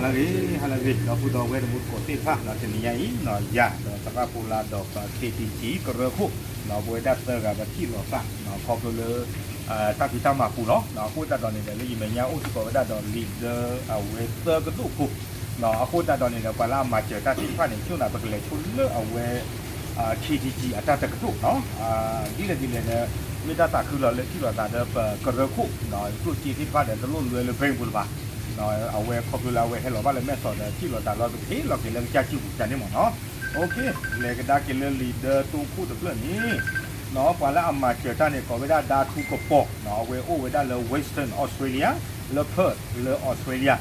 ဟါလၢအဂ့ၤ ဒီပုၢ်ဒီဝဲၢ်တံၤသကိးသ့ၣ်တဖၣ် တနံၤညါအံၤ ယၤဒီးသရၣ်ဖိလၢဒီးပ ခ့ထံကံ ကရၢခိၣ် ပဝဲဒၣ်သၢဂၤပထံၣ်လိာ်သး ခီဖျိလၢ တၢ်ဖံးတၢ်မၤပူၤလီၤ. အဃိသတးဒီးန့ၣ်ဒီး လၢယမဲာ်ညါအိၣ်စ့ၢ်ကီးဝဲဒၣ်ဒီး leader အဝဲသၢကဒိၣ်ဖိ အဃိသတးဒီးန့ၣ်ဒီး ပှၤလၢအမၤစၢၤတၢ်သ့ၣ်တဖၣ်န့ၣ် ဆိၣ်နၤပကလဲၤဆိလၢအဝဲ ခ့ထံကံ အတၢ်တကဒိၣ်လီၤ. ဒ်လဲၣ်ဒ်လဲၣ်ဒီး မ့ၢ်တၢ်သးခုလီၤလၢထံၣ်လိာ်သးဒီးပကရၢခိၣ် ကျိၣ်စ့သ့ၣ်တဖၣ်ဒီး တလိၣ်လွဲလၢ bank ပူၤလၢၤဘၣ်. အဝဲခီဖျိလၢအဝဲဟဲလီၤဘၣ်လၢမဲာ်စီၤဒီး ထံၣ်လိာ်သးလီၤ ပကဟ့ၣ်လီၤက့ၤလၢကစၢ်စုပူၤန့ၣ်မ့ၢ်နီၤ. လဲၤကဒါက့ၤလၢ leader တိခိၣ်တဖျၢၣ်န့ၣ် ပှၤလၢအမၤစၢၤတၢ်န့ၣ် ကိးဝဲဒၣ်ဒါထူကပီၤ အဝဲအိၣ်ဝဲဒၣ်လၢ Western Australia လၢ Perth လၢ Australia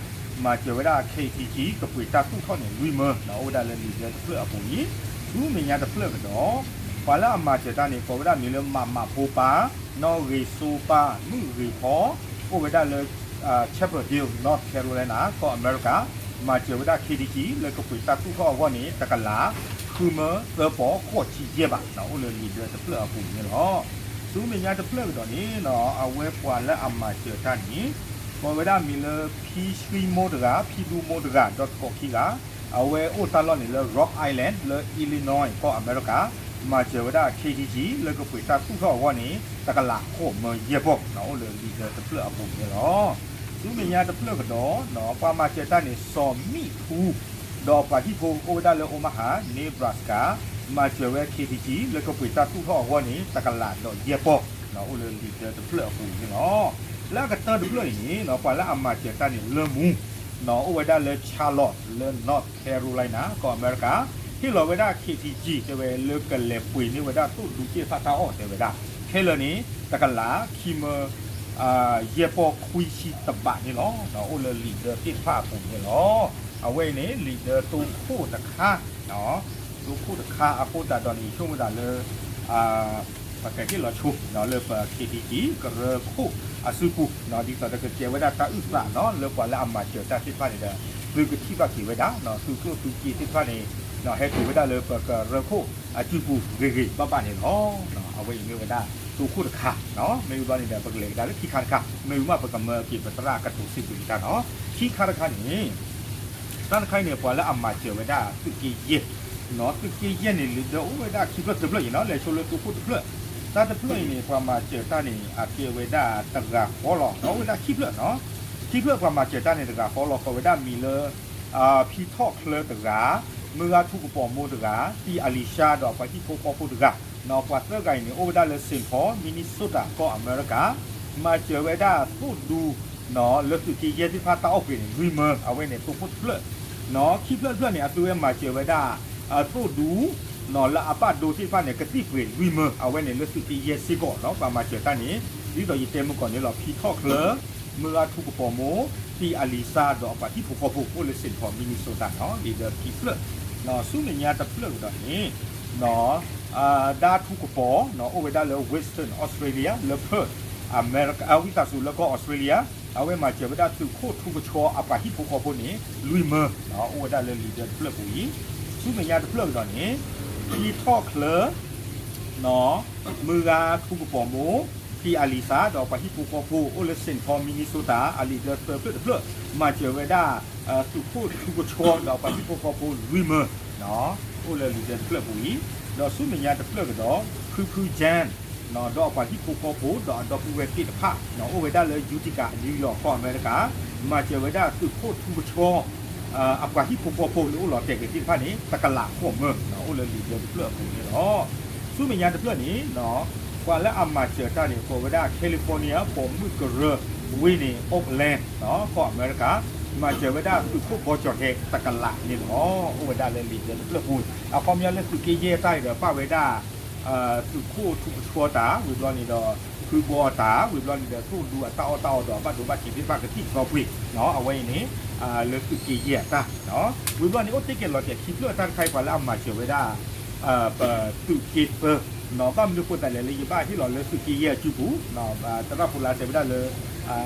မၤစၢၤဝဲဒၣ် ခ့ထံကံ ကပှ့ၤတၢ်သူၣ်ထီၣ်န့ၣ် လွံၢ်မၢ အိၣ်ဝဲဒၣ်လၢ leader တဖျၢၣ်အပူၤအံၤ. ဆူမဲာ်ညါတဖျၢၣ်ကဒီး ပှၤလၢအမၤစၢၤတၢ်န့ၣ် ကိးဝဲဒၣ်မံၤလၢ မးမးဖိပၢ် နီၢ်ဂ့ၤစိပၢ် မုၣ်ဂ့ၤဖီ အိၣ်ဝဲဒၣ်လၢ Chapel Hill, North Carolina ကီၢ်အမဲရကၤ မၤစၢၤဝဲဒၣ် ခ့ထံကံ လၢကပှ့ၤတၢ်သူၣ်ထီၣ်အဂီၢ်န့ၣ် တကလး ဃုမၢသၢပီၤဃိးဆံယဲၢ်ဘး အိၣ်လၢ leader တဖျၢၣ်အပူၤန့ၣ်လီၤ. ဆူမဲာ်ညါတဖျၢၣ်ကဒီးန့ၣ် အဝဲပှၤလၢအမၤစၢၤတၢ်န့ၣ် ကိးဝဲဒၣ်မံၤလၢ ဖံဆှံမိၢ်တဂၤ ဖံဒူမိၢ်တဂၤ ဒီးသကိးခံဂၤ အဝဲအိၣ်တၢ်လီၢ်န့ၣ်လၢ Rock Island လၢ Illinois ကီၢ်အမဲရကၤ မၤစၢၤဝဲဒၣ် ခ့ထံကံ လၢကပှ့ၤတၢ်သူၣ်ထီၣ်အဂီၢ်န့ၣ် တကလးဃိးမၢယဲၢ်ပီၤ အိၣ်လၢ leader တဖျၢၣ်အပူၤန့ၣ်လီၤ. ဆူမဲာ်ညါတဖျၢၣ်ကဒီး ပှၤမၤစၢၤတၢ်န့ၣ် စီၤမံၣ်ထူ ဒီးပှၤဟံၣ်ဖိအိၣ်ဝဲဒၣ်လၢ Omaha, Nebraska မၤစၢၤဝဲ ခ့ထံကံ လၢကပှ့ၤတၢ်သူၣ်ထီၣ်အဂီၢ်န့ၣ် တကလးဒီးယဲၢ်ပီၤ အိၣ်လၢ leader တဖျၢၣ်အပူၤန့ၣ်လီၤ. လၢအကတၢၢ်တဖျၢၣ်အံၤန့ၣ် ပှၤလၢအမၤစၢၤတၢ်န့ၣ် လၢမူ အိၣ်ဝဲဒၣ်လၢ Charlotte လၢ North Carolina ကီၢ်အမဲရကၤ ဟ့ၣ်လီၤဝဲဒၣ် ခ့ထံကံ တဲဝဲလၢကလဲၤပှ့ၤန့ၢ်ဝဲဒၣ်သိၣ်ဒူသ့ၣ်တဖၣ်တၢ်အီၣ်တဲဝဲဒၣ် ခဲလၢာ်န့ၣ် တကလး ခံမၢ ယဲၢ်ပီၤခွံဆံတဘးန့ၣ်လီၤ. အိၣ်လၢ leader သ့ၣ်တဖၣ်အပူၤန့ၣ်လီၤ. အဝဲအံၤန့ၣ် leader တိခိၣ်တခါ တိခိၣ်တခါအဃိသတးဒီးန့ၣ် ယဆိကမိၣ်သးလၢ ပကဟ့ၣ်လီၤဆိ လၢပ ခ့ထံကံ ကရၢခိၣ်အစုပူၤ ဒ်သိးဒီးကကဲဝဲဒၣ်တၢ်အုၣ်သးနီၤ လၢပှၤလၢအမၤစၢၤတၢ်သ့ၣ်တဖၣ်န့ၣ်ဒီး သုကထံၣ်ဘၣ်က့ၤဝဲဒၣ် သုးကျိၣ်သုးစ့သ့ၣ်တဖၣ်န့ၣ် ဟဲတုၤဝဲဒၣ်လၢပကရၢခိၣ်အစုပူၤဂ့ၤဂ့ၤဘၣ်ဘၣ်န့ၣ်လီၤ. အဝဲအံၤမ့ၢ်ဝဲဒၣ် တိခိၣ်တခါ မ့ၢ်ဝံၤဘျီန့ၣ်ဒီး ပကလဲၤကဒါလၢခံခါတခါ မ့ၢ်ဝံၤမးပကမၢက့ၤပသရၣ်ကတိၤစံးဘျုးက့ၤတၢ်နီၤ. ခံခါတခါန့ၣ် တၢ်တခါအံၤန့ၣ် ပှၤလၢအမၤစၢၤဝဲဒၣ်သုးက့ယဲၢ် သုးက့ယဲၢ်န့ၣ် leader အိၣ်ဝဲဒၣ်ခံဖျၢၣ်တဖျၢၣ်အံၤနီၤ လဲၤဆိလၢတိခိၣ်တဖျၢၣ် တၢ်တဖျၢၣ်အံၤန့ၣ် ပှၤမၤစၢၤတၢ်န့ၣ် အကဲဝဲဒၣ်တဂၤဃီလီၤ အိၣ်ဝဲဒၣ်ခံဖျၢၣ်နီၤ. ခံဖျၢၣ်ပှၤမၤစၢၤတၢ်န့ၣ်တဂၤဃီလီၤ ကိးဝဲဒၣ်မံၤလၢ ဖံထီၣ်ချၢတဂၤ, မုၢ်ဂၤထူကပီၤမိၢ်တဂၤ, ဖံအလံၤၡါဒီးအပှၤဟံၣ်ဖိဃီဖိတဂၤ, ပှၤသၢဂၤအံၤန့ၣ် အိၣ်ဝဲဒၣ်လၢ Saint Paul, Minnesota ကီၢ်အမဲရကၤ, မၤစၢၤဝဲဒၣ်သိၣ်ဒူ လၢသုးက့ယဲၢ်သ့ၣ်တဖၣ်တၢ်အီၣ်ပှ့ၤန့ၣ် လွံၢ်မၢ အဝဲန့ၣ်သိခိၣ်တဖျၢၣ်, ခံဖျၢၣ်တဖျၢၣ်န့ၣ် အသုဝဲမၤစၢၤဝဲဒၣ် သိၣ်ဒူ လၢအဘၣ်ဒိသ့ၣ်တဖၣ်န့ၣ် ကသံၣ်ပှ့ၤလွံၢ်မၢ အဝဲန့ၣ်လၢသုးက့ယဲၢ်စ့ၢ်ကီးနီၤ ပှၤမၤစၢၤတၢ်န့ၣ် ဒ်သိးယတဲမုၢ်ကီၢ်န့ၣ်လီၤ ဖံထီၣ်ချၢ, မုၢ်ဂၤထူကပီၤမိၢ်, ဖံအလံၤစါဒီးအပှၤဟံၣ်ဖိဃီဖိ အိၣ်လၢ Saint Paul, Minnesota နီၤ leader ခံဖျၢၣ်, ဆူမဲာ်ညါတဖျၢၣ်ကဒီးန့ၣ် ဒါထူကပီၤ အိၣ်ဝဲဒၣ်လၢ Western Australia လၢ Perth အမဲရကၤ ဝံသးစူၤလၢကီၢ် Australia အဝဲမၤစၢၤဝဲဒၣ်သုးခိၣ်ထူကဆှီအပှၤဟံၣ်ဖိဃီဖိန့ၣ် လွံၢ်မၢ အိၣ်ဝဲဒၣ်လၢ leader တဖျၢၣ်ပူၤအံၤ, ဆူမဲာ်ညါတဖျၢၣ်ကဒီးန့ၣ် ဖံထီၣ်ချၢ မုၢ်ဂၤထူကပီၤမိၢ်, ဖံအလံၤစါဒီးပှၤဟံၣ်ဖိဃီဖိ အိၣ်လၢ Saint Paul, Minnesota အ leader သၢဖျၢၣ်တဖျၢၣ် မၤစၢၤဝဲဒၣ် သုးခိၣ်ထူကဆှီဒီးပှၤဟံၣ်ဖိဃီဖိလွံၢ်မၢ အိၣ်လၢ leader တဖျၢၣ်ပူၤအံၤ, ဒီးဆူမဲာ်ညါတဖျၢၣ်ကဒီး ဖုဖု Jan ဒီးအပှၤဟံၣ်ဖိဃီဖိ ဒီးအဒီပုၢ်ဝဲၢ်သ့ၣ်တဖၣ် အိၣ်ဝဲဒၣ်လၢ Utica, New York ကီၢ်အမဲရကၤ, မၤစၢၤဝဲဒၣ်သုးခိၣ်ထူကဆှီ အပှၤဟံၣ်ဖိဃီဖိလၢအိၣ်လီၤတဲာ်က့ၤသ့ၣ်တဖၣ်န့ၣ် တကလးဃိးမၢ အိၣ်လၢ leader တဖျၢၣ်အပူၤန့ၣ်လီၤ. ဆူမဲာ်ညါတဖျၢၣ်န့ၣ် ပှၤလၢအမၤစၢၤတၢ်န့ၣ် ကိးဝဲဒၣ် California ပိာ်မုၣ်ကရၢဝ့ၢ်န့ၣ် Oakland ကီၢ်အမဲရကၤ, မၤစၢၤဝဲဒၣ်သုးခိၣ်ဘီကၠီၤဟဲတကလးန့ၣ်လီၤ. အိၣ်ဝဲဒၣ်လၢ leader တဖျၢၣ်ပူၤ, အခီပညီလၢသုးက့ယဲၢ်တၢ်အံၤဒီး ပာ်ဝဲဒၣ် သုးခိၣ်ထူကဆှီတၢ် ဝံၤဘျီန့ၣ်ဒီး ဖုဘီအတၢ် ဝံၤဘျီန့ၣ်ဒီး သိၣ်ဒူအတၢ်အီၣ်တၢ်အီဒီးအဘၣ်ဒိဘၣ်ထံးသ့ၣ်တဖၣ်ကသံၣ်ကသီပှ့ၤ အဝဲအံၤန့ၣ် လၢသုးက့ယဲၢ်အတၢ် ဝံၤဘျီန့ၣ် အိၣ်တ့ၢ်ကဲၤလီၤတဲာ်ခံဖျၢၣ်အတၢ်တခါအံၤ ပှၤလၢအမၤစၢၤဝဲဒၣ် ပသုးက့သၢ ဘၣ်မနုၤဃိသတးလဲၣ်လၢယဘၣ်ဟ့ၣ်လီၤလၢသုးက့ယဲၢ်အစုပူၤ သရၣ်ဖိလၢတဲဝဲဒၣ်လၢ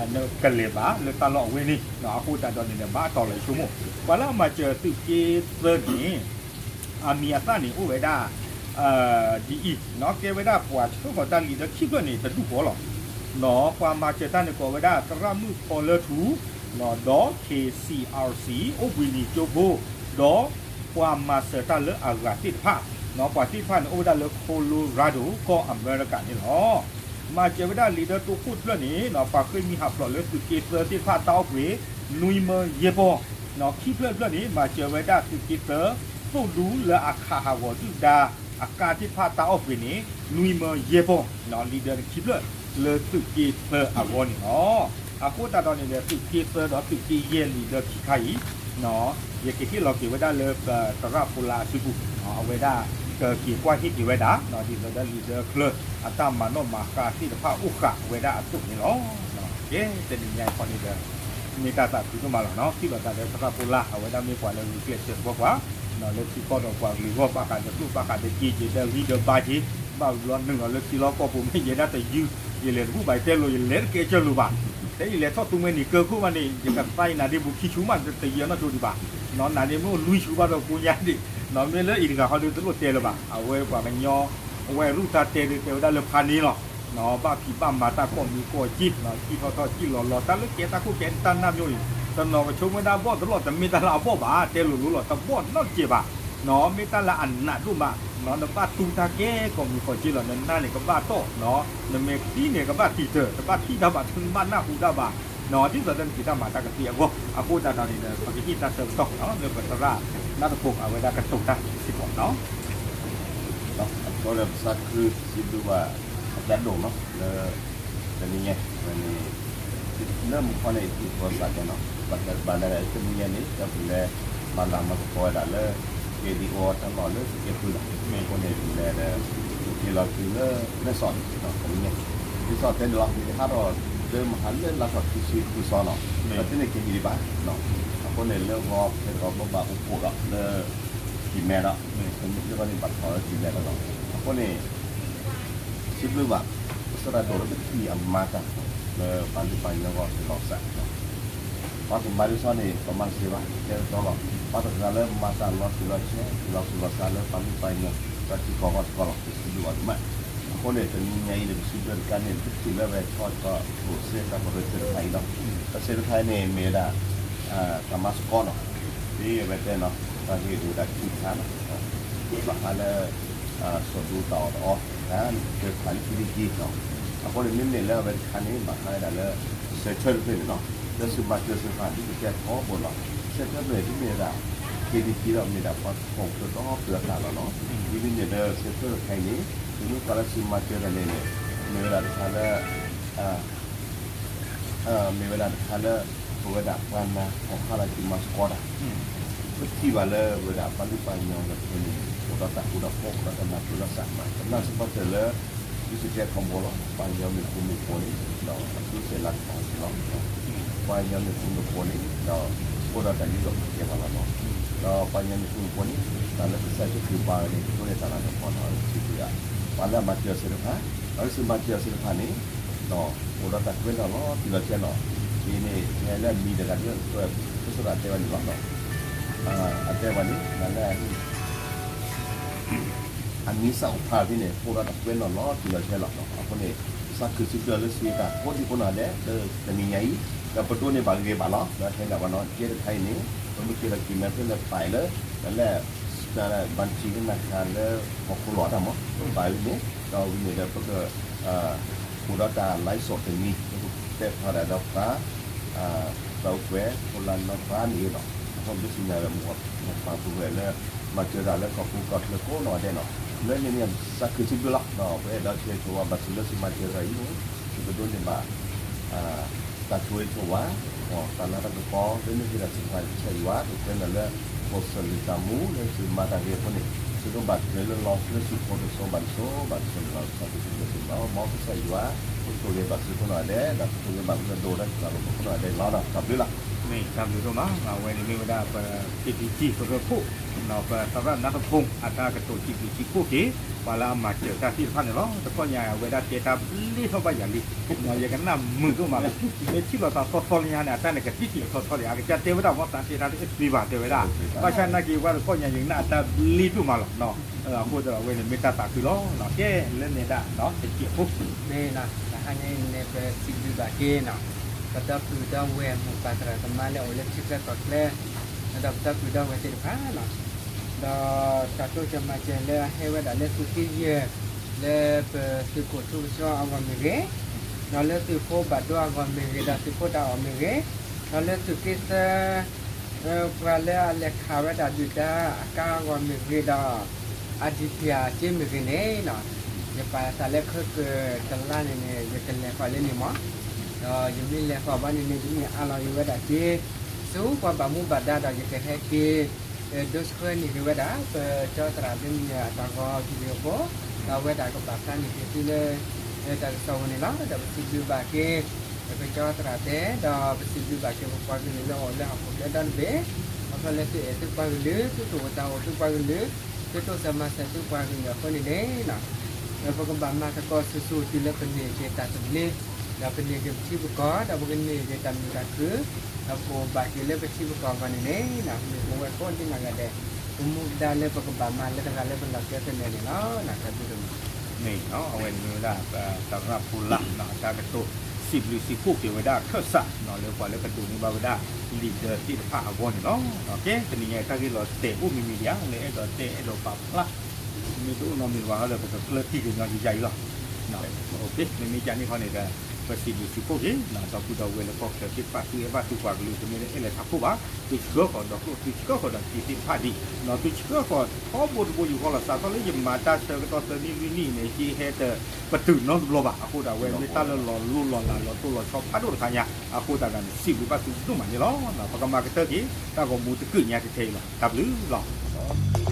နကလဲၤဘၣ်လၢတၢ်လီၢ်အဝဲန့ၣ် အဃိသတးဒီးန့ၣ်ဒီး ဘၣ်အတီၢ်လီၤဆိကမိၣ် ပှၤလၢအမၤစၢၤသုးက့သၢန့ၣ် အမံၤအသၣ်န့ၣ်အိၣ်ဝဲဒၣ် ဒ်အံၤ ကဲဝဲဒၣ်ပှၤဆှၢဃီၤတၢ်လံာ်ဒီးခံဖျၢၣ်န့ၣ် တဒူၣ်ဃီလီၤ. ပှၤမၤစၢၤတၢ်န့ၣ်ကိးဝဲဒၣ် သရၣ်မုၣ်ဖီလၢထူ ဒီး ခ့ၣ်စံၣ်အၣ်စံၣ် အိၣ်ဘှံးနံၣ်ကၠိဖိ ဒီးပှၤမၤစၢၤတၢ်လၢအဂၤသ့ၣ်တဖၣ်, ပှၤသ့ၣ်တဖၣ်န့ၣ် အိၣ်ဝဲဒၣ်လၢ Colorado ကီၢ်အမဲရကၤန့ၣ်လီၤ. မၤစၢၤဝဲဒၣ်လံာ်ဒၢတိခိၣ်တဖျၢၣ်န့ၣ် ပှၤဃ့ၢ်မှံဟးဖျိးလၢသုးက့သၢသ့ၣ်တဖၣ်တၢ်အီၣ်ပှ့ၤ နွံမၢယဲၢ်ပီၢ်, ခံဖျၢၣ်တဖျၢၣ်န့ၣ် မၤစၢၤဝဲဒၣ်သုးက့သၢ သိၣ်ဒူလၢအခးဟးဂီၤဒုၣ်ဒါ အကါသ့ၣ်တဖၣ်တၢ်အီၣ်ပှ့ၤန့ၣ် နွံမၢယဲၢ်ပီၢ်, လံာ်ဒၢခံဖျၢၣ်လၢသုးက့သၢအဂီၢ်န့ၣ်လီၤ. အဃိသတးဒီးန့ၣ်ဒီး သုးက့သၢဒီးသုးက့ယဲၢ်လံာ်ဒၢခံခါအံၤ ယကဟ့ၣ်လီၤက့ၤဝဲဒၣ်လၢပသရၣ်ဖိလၢအစုပူၤ, အဝဲဒၣ်ကက့ၤကွၢ်ဟ့ၣ်က့ၤဝဲဒၣ် ဒ်သိးဒီးလံာ်ဒၢချၢအတၢ်မၤနီၣ်မၤဃါသ့ၣ်တဖၣ်အိၣ်ဃာ်ဝဲဒၣ်အသိးန့ၣ်လီၤ. ကဲ တနံၤညါအံၤခီန့ၣ်ဒီး မ့ၢ်တၢ်သးခုဒိၣ်မးလီၤနီၤ, ထံၣ်လိာ်သးဒီးသရၣ်ဖိလၢ် အဝဲဒၣ်မ့ၢ်ပှၤလၢဂုာ်ကျဲးစၢးသပှၢ်ပှၢ် လၢထံကီၢ်ဒီးပှၤကလုာ်ဂီၢ် ဘၣ်ဃးဒီးကျိၣ်ဘၣ်ဃးဒီးက့ ယဲဒၣ်ဂံၢ်ဒီးဘါက့ ဘၣ်ဘျီနုာ်လီၤလၢထံလီၢ်ကီၢ်ပူၤ မ့ၢ်ယဲဒၣ်တယုၢ် ယလဲၤတဘူၣ်ဘၣ် ယတဲလိာ် ယလဲၤတကဲကၢၢ်လိာ်ဘၣ်, ဖဲယလဲၤထီၣ်သူမှဲနံၤကၢခိၣ်ဘၣ်န့ၣ် ယကသါယနါဒ့ဘူးခံဆူမး တယံာ်အနီၢ်ကၠိဒံးဘၣ်, နၤန့ၣ်မ့ၢ်အိၣ်လွံၢ်ဆူဘၣ်ဒီးကိးညါဒံး, မ့ၢ်လၢအံၤတဂၤဃီဒီးတလိၣ်တဲလၢၤဘၣ်, အဝဲပှၤကညီ အဝဲရူၢ်တၢ်တဲဒုးတဲဝဲဒၣ်လၢဖါန့ၣ်လီၤ. ဘၣ်ဖံးဘၣ်မၤတၢ်ကိးမံၤကိးက့, စံၣ်ထီၣ်ထီၣ်စံၣ်လီၤလီၤ တၢ်လၢကဲတၢ်ခိၣ်ကဲတၢ်နၢ်မ့ၢ်အံၤ တနီၤကဆိကမိၣ်ဝဲဒၣ်ဘီၣ်တလီၢ် တမ့ၢ်တၢ်လၢအဘီၣ်ဘၣ် တဲလိၤလိၤလီၤ တဘီၣ်နီတစဲးဘၣ်, မ့ၢ်တၢ်လၢအနးဒိၣ်မး, နဘၣ်တူၢ်တၢ်ကဲကိးမံၤကိးက့လီၤ နနၢ်န့ၣ်ကဘၣ်တီၢ်, နမဲာ်ချံန့ၣ် ကဘၣ်တံာ်တၢၢ် တဘၣ်ထံၣ်တၢ်ဘၣ် တဘၣ်နၢ်ဟူတၢ်ဘၣ်, ဒ်သိးဒီးနက့ၤတၢ်မၤတၢ်ကသ့အဂီၢ် အဃိသတးဒီးန့ၣ်ဒီး ပကဟ့ၣ်တၢ်ဆၢကတီၢ်လၢပသရၣ်နၢ်တဖိ အဝဲဒၣ်ကတိၤတၢ်စ့ၢ်ကီးနီၤ အဃိဒီးပသးခုစံးဘျုးဘၣ် အပျဲဒိၣ်နီၤ လၢ တနံၤညါ ဝဲန့ၣ် လၢမူခီန့ၣ် ယသူၣ်ကီၢ်သးကဲနီၤ ဘၣ်တဘၣ်လၢတနံၤညါန့ၣ် ဒီပုၢ်ဝဲၢ် မၤလၤမၤကပီၤဝဲဒၣ်လၢ က့ၤဒံးအိၣ်တၢ်လီၢ်လၢသုးက့ဃုလီၤ. အဃိန့ၣ် ဒ်လဲၣ်ဒီး ယက့ၤလီၤတုၤလၢ မဲၢ်ဆီးန့ၣ် တနံၤညါ ဒ်သိးတဲန့ၣ်လီၤ ယကဟးထီၣ်လၢမဟါလၢလါထီၣ်ခံဆံဃုသီနီၤ ဒီးတန့ၢ်က့ၤဟံၣ်ဒံးဘၣ် အဃိန့ၣ် လၢဂီၤခဲတဂီၤဘၣ်အိၣ်ဖှိၣ်ဒီးလၢ ကံၢ်မဲဒီး လၢဂီၢ်န့ၣ်ဘၣ်ထီၣ်လၢကံၢ်မဲဒီးလီၤ. အဃိန့ၣ် စံးဘျုးဘၣ် ကစၢ်ဒၣ်ဒိၣ်လၢပထံၣ်အမၤတၢ် လၢပှၤလုၢ်ပှၤကညီဂီၢ်တလီၤစၢ် ပှၤကမၤဒ်သိးန့ၣ် ပမၤတသ့ဘၣ် တဲတတီလီၤ. ပှၤတဂၤလၢမၤတၢ်လီၤတံၢ်လီၤဆဲး တလီၤသူၣ်လီၤသးလၢပှၤလုၢ်ပှၤကညီ ပှၤထံကီၢ်ဂီၢ်တကီၢ်လီၤ. ပစံးဘျုးဘၣ်ဒိၣ်မး. အဃိန့ၣ် တနံၤညါအံၤန့ၣ် ပစံးဘျုးတခါန့ၣ် ပထံၣ်လၢဝဲထီၣ်ထီၣ်အိၣ်စ့တၢ်ပရၢစ့တခါအံၤလီၤ. ပစ့တခါအံၤန့ၣ် မ့ၢ်ဝဲဒၣ် တၢ်မၤသကိးနီၤ ဒ်အဝဲတဲနီၤ တၢ်ဂ့ၢ်အိၣ်ဝဲဒၣ်ခံခါနီၤ ဘၣ်ဃးလၢ စီၤဒူတၢ်အီၣ်တအီ တၢ်လၢကစၢၢ်ခးလၢခံတက့ၢ်နီၤ. အဃိန့ၣ် မ့မ့ၢ်လၢအဝဲတခါန့ၣ် ဘၣ်ဃးဝဲဒၣ်လၢ စဲးဆၢတဖျၢၣ်န့ၣ်နီၤ လၢသုးမၤစၢၤသ့ၣ်တဖၣ် ဒ်ပတဲထီဘိလီၤ. စဲးဆၢတဖျၢၣ်န့ၣ် ဒ်မ့ၢ်ဝဲဒၣ် ခ့တက့ၢ်ဒီး မ့ၢ်ဒၣ်ပှၤထီၣ်ကၢဒီပၢၤအသးလီၤနီၤ. ဒ်မ့မ့ၢ်လၢစဲးဆၢတခါအံၤန့ၣ် သုမ့ၢ်ကွၢ်လၢသုးမၤစၢၤတဖၣ်န့ၣ်န့ၣ် မ့ၢ်ဝဲဒၣ်တခါလၢ မ့ၢ်ဝဲဒၣ်တခါလၢ ပဝဲဒၣ်ပှၤနၤ ကီၢ်ခါလၢသုးမၤသကိးတၢ် ပထံၣ်ဘၣ်လၢဝဲဒၣ်ပှၤလုၢ်ပှၤကညီလၢပန့ၣ် အိၣ်ဒီးတၢ်ဃူတၢ်ဖိး အိၣ်ဒီးတၢ်နၢ်ပၢၢ်လိာ်သးမး တနၢ်စ့ၢ်ကီးစၢၤလၢ ဒ်စတဲထီဘိလီၤ ပှၤကညီမ့ၢ်ဃူမ့ၢ်ဖိးန့ၣ် ဒီးအကျိၤစဲးလၢကပီၤန့ၣ်လီၤ. ပှၤကညီမ့ၢ်ဃူမ့ၢ်ဖိးန့ၣ် ဒီးအိၣ်ဒီးတၢ်ယူးယီၣ်ပူၤကဲဘၣ်လီၤနီၤ. ဒီးပှၤကညီမ့ၢ်ဃူမ့ၢ်ဖိးန့ၣ် တၢ်လၢကစၢ်ယ့ၣ်ၡူးခရံာ်ပာ်ဝဲန့ၣ် ကဒိးန့ၢ်တၢ်လၤကပီၤနီၤ စံးဘျုး ပှၤလၢအမၤစၢၤသ့ၣ်တဖၣ် ပှၤလၢသုးမၤစၢၤသ့ၣ်တဖၣ်န့ၣ် ဒီးအိၣ်ဒီးတၢ်ကွဲးနီၣ်လီၤတံၢ်လီၤဆဲးနီၤ. အံၤန့ၣ် ယဟဲလၢအမံၤတဂၤဒီး ကစၢ်ယွၤတဲဝဲန့ၣ်လီၤ. အတဲဝဲန့ၣ် နလၢ အမံၤစၢ်အိၣ်ဖျါဖဲန့ၣ် အိၣ်ဒီးတၢ်ကွဲးနီၣ်လီၤတံၢ်လီၤဆဲးလီၤ. အဃိန့ၣ် သးခုစံးဘျုးလၢစံးတၢ်ကိးဒံကိးနီၢ်ဒဲး လၢတနံၤညါအံၤ ဒီးပဒိးန့ၢ်ဘၣ်ဂ့ၤဂ့ၤဘၣ်လီၤ. ဒီးဟဲဒၣ်ဝဲနီၤ ကဲတခါအံၤန့ၣ် ပမ့ၢ်က့ၤဒီးက့ၤမဲာ်ဖျၢၣ်လၢပာ်အံၤလၢ တၢ်လၢ ဘၣ်တံၣ်ကနၣ်ခါလၢ ဟီၣ်ခိၣ်လီၤတၢ်မး ပဘၣ်ဝဲန့ၣ် ဒီးဝဲန့ၣ်ဒီးပက အိၣ်ဒီးတၢ် live စ့ၢ်တနံၤ ပကတဲဖျါဒၣ်ဒီးပှၤ သးအိၣ်ကွဲး ဖိလၢနီၢ်ပၤန့ၣ်လီၤ. အဃိပစံးဘျုးဝဲ မိၢ်ပၢ်ပုၢ်ဝဲၢ်လၢ မၤစၢၤတၢ်လၢကီၢ်ပူၤကီၢ်ချၢကိးနီၢ်ဒဲးနီၤ. လၢန့ၣ်န့ၣ် သးခုစံးဘျုးလီၤ. ပအဲၣ်ဒိးဆၢဂ့ၤဆၢဝါဘၣ်သုလၢသုမၤစၢၤတၢ်အံၤန့ၣ် သုကဒိးန့ၢ်ဘၣ် တၢ်ဆိၣ်ဂ့ၤဆိၣ်ဝါ တၢ်လၤတၢ်ကပီၤ လၢန့ၣ်သ့ၣ်တဖၣ်စံးဘျုးကစၢ်ယွၤ ကကွဲးန့ၢ်လၢ ကီၢ်စၢလံၤတၢ်မူလၢသုမၤတၢ်ဂ့ၤအဃိန့ၣ် သုကဘၣ်ကျဲၤလၢလီၤလၢသုးဖိတစိၤဘၣ်တစိၤ ဘၣ်တစိၤန့ၣ်လီၤ. သးခုစံးဘျုးစံးဘျုးလီၤ. မ်ကစၢ်ယွၤ ကဆိၣ်ဂ့ၤဘၣ်သုကိးနီၢ်ဒဲး ဒီးကဆိၣ်ဂ့ၤဘၣ်သုလၢဒိၣ်တၢ်စှၤလီၤကိးနီၢ်ဒဲးလီၤ. တၢ်ဘျုးလီၤ. မ့ၢ်တၢ်ဘျုးဒိၣ်မး အဝဲန့ၣ်မ့ၢ်ဝဲဒၣ်ပ ခ့တံၢ်ကံၢ် ပရၢခိၣ် ပသရၣ်နါတဖိ အတၢ်ကတိၤစံးဘျုးစံးဖှိၣ်က့ၤ ပှၤလၢအမၤစၢၤတၢ်သ့ၣ်တဖၣ်န့ၣ်လီၤ. တကီၢ်ညါအဝဲဒၣ်တဲတၢ်ဘျ့ထီၣ်ဘၣ်ယၤလံ ယကနၣ်မုာ်ဒိၣ်မးလီၤ. မ့ၢ်ထံၣ်လိာ်သးသီသီလၢညါန့ၣ် အတၢ်န့ၣ်ကတံၢ်တံၢ်ထီထီလံ အကစၢ်တဲဝဲဒၣ်မ့ၢ်သးတဲတၢ်တသ့ဘၣ်တဲဝဲဒၣ် ဘၣ်ဆၣ်နာ်က့ၤဝဲတကီၢ်ညါ ယကနၣ်အတၢ်ဘျ့ဒိၣ်မးလီၤ. အဃိသတးဒီးအဝဲန့ၣ်မ့ၢ်တၢ်သးခုလီၤ. ကဲလၢန့ၣ်ဒၣ် တစဲးဖိ မ့ၢ်နီၤ တဟါညါအံၤန့ၣ် ပစံးဘျုးဘၣ်က့ၤနီၤ ပဒီပုၢ်ဒီဝဲၢ်မိၢ်ပၢ်သရၣ်သမါလၢအအိၣ်လၢထံချၢကီၢ်ချၢ ဒီးပဒီပုၢ်ဒီဝဲၢ်သ့ၣ်တဖၣ်လီၤ. ဒီးတၢ်တိစၢၤမၤစၢၤလၢအဟဲဝဲဒၣ်လၢသုးက့ယဲၢ် လၢပသုးခိၣ်ထူကဆှီအဂီၢ်မ့ၢ်ဂ့ၤ, ဒီးလၢသုးဖိဘၣ်ဒိအဂီၢ်မ့ၢ်ဂ့ၤ, ဒီးသုးဖိတၢ်အီၣ်မ့ၢ်ဂ့ၤ, ဒီးလၢသုးက့သၢ ပှၤလၢအလဲၤခးဝဲဒၣ်ဒုၣ်ဒါအကါအဂီၢ်မ့ၢ်ဂ့ၤဒီး အဒံၣ်ပၠၣ်စ့မ့ၢ်ဂ့ၤန့ၣ်, ယပာ်သးလၢခဲကတလါန့ၣ်န့ၣ် ယကလဲၤဃီၤလၢန့ၣ်မး, ဒီးယမ့ၢ်လဲၤဃီၤဘၣ်န့ၣ်န့ၣ် ယမ့ၢ်အးလီၤက့ၤဝဲဒၣ်က့ၤ ဆူပှၤဘၣ်မူဘၣ်ဒါဒီးယကဟဲက့ၤ ဒိဆှၢန့ၢ်က့ၤဝဲဒၣ် ပကၠီသရၣ်လၢမ့ၢ်အတၢ်ဂီၤ video ဖိ ဒီးအဝဲဒၣ်ကဘၣ်ဖျါန့ၢ်က့ၤသုလၢ တၢ်ကစီၣ်ပူၤန့ၣ်လီၤ. ဒီးပစံးဘျုးဘၣ်က့ၤ ပကၠီသရၣ်တဲ ဒီးပစံးဘျုးဘၣ်က့ၤပပှၤကလုာ်လၢအအိၣ်လၢဟီၣ်ခိၣ်ချၢဒီတဘ့ၣ်, ခီဖျိလၢသုအဲၣ်သုပှၤကလုာ် သုတအိၣ်သးအိၣ်သုပှၤကလုာ်, သုတိစၢၤမၤစၢၤသုပှၤကလုာ်အဃိန့ၣ်န့ၣ် ဒီးပကဘၣ်မၤသကိးဆူၣ်ဆူၣ်တုၤလၢပန့ၢ်က့ၤတၢ်သဘျ့, ဒီးပန့ၢ်က့ၤပထံပကီၢ် ဒီးပကန့ၢ်က့ၤတၢ်မုာ်တၢ်ခုၣ်, ဒီးပကအိၣ်ဘၣ်က့ၤလၢပထံပကီၢ်အဂီၢ်န့ၣ်န့ၣ် မ့ၢ်ပဝဲကိးဒံနီၢ်ဂၤဒဲး ပမူဒါလၢပကဘၣ်မၤလၢတဂၤလၢပလီၢ်ခံသနၢၣ်န့ၣ်လီၤ. တၢ်ဘျုးဒိၣ်မး မ့ၢ်အဝဲန့ၣ်မ့ၢ်ဝဲဒၣ် သရၣ်ဖိလၢ် အတၢ်ကတိၤ စံးဘျုးစံးဖှိၣ်က့ၤဝဲဒၣ်ခၢၣ်စး လၢပှၤလၢပဒိးန့ၢ်ဘၣ်ဝဲဒၣ် leader သ့ၣ်တဖၣ်အဂီၢ်န့ၣ်လီၤ. ကဲတနံၤညါတၢ်ဂ့ၢ်လီၤတဲာ်အိၣ်မံၤမံၤဒံးဧါ လၢအဲၣ်ဒိးတဲအဲၣ်ဒိးပာ်ဖျါ မ့ၢ်တအိၣ်နီတမံၤဘၣ်ဒီး ပကကျၢၢ်ထံၣ်ကညီယယၤအံၤလီၤ. မ့မ့ၢ်ကန့ၣ်ခီန့ၣ်ဒီး ပစံးဘျုးစံးဖှိၣ်က့ၤ ဒီပုၢ်ဒီဝဲၢ်လၢကီၢ်ချၢသ့ၣ်တဖၣ် သုအဲၣ်ဘၣ်သုပှၤကလုာ် တမ့ၢ်လၢအဲၣ်လၢထးခိၣ်ဘၣ်, သုဆှၢဃီၤဒီးကျိၣ် သုဆှၢဃီၤဒီးစ့သ့ၣ်တဖၣ်ဒံး သုဆှၢဃီၤထီဘိတဘိယူၢ်ဃီလီၤ. စးထီၣ်လၢယမၤတၢ်ဆၢကတီၢ်သၢနံၣ်လွံၢ်နံၣ်န့ၣ် ဟ့ဟဲတပတုာ်နီတဘျီဘၣ်. အဃိဒၣ်ဝဲမ့ၢ်တၢ်လၢလီၤလိၢ်လီၤလးလီၤတိၢ်လီၤဆီဖးဒိၣ်တခါညါ အဃိသတးန့ၣ် စံးဘျုးဘၣ်သုဒိၣ်မးန့ၣ်လီၤ. ပကမၤကတၢၢ်က့ၤ တၢ်ဂီၤမူတကုာ်ညါထဲအံၤလီၤ. တၢ်ဘျုးလီၤ.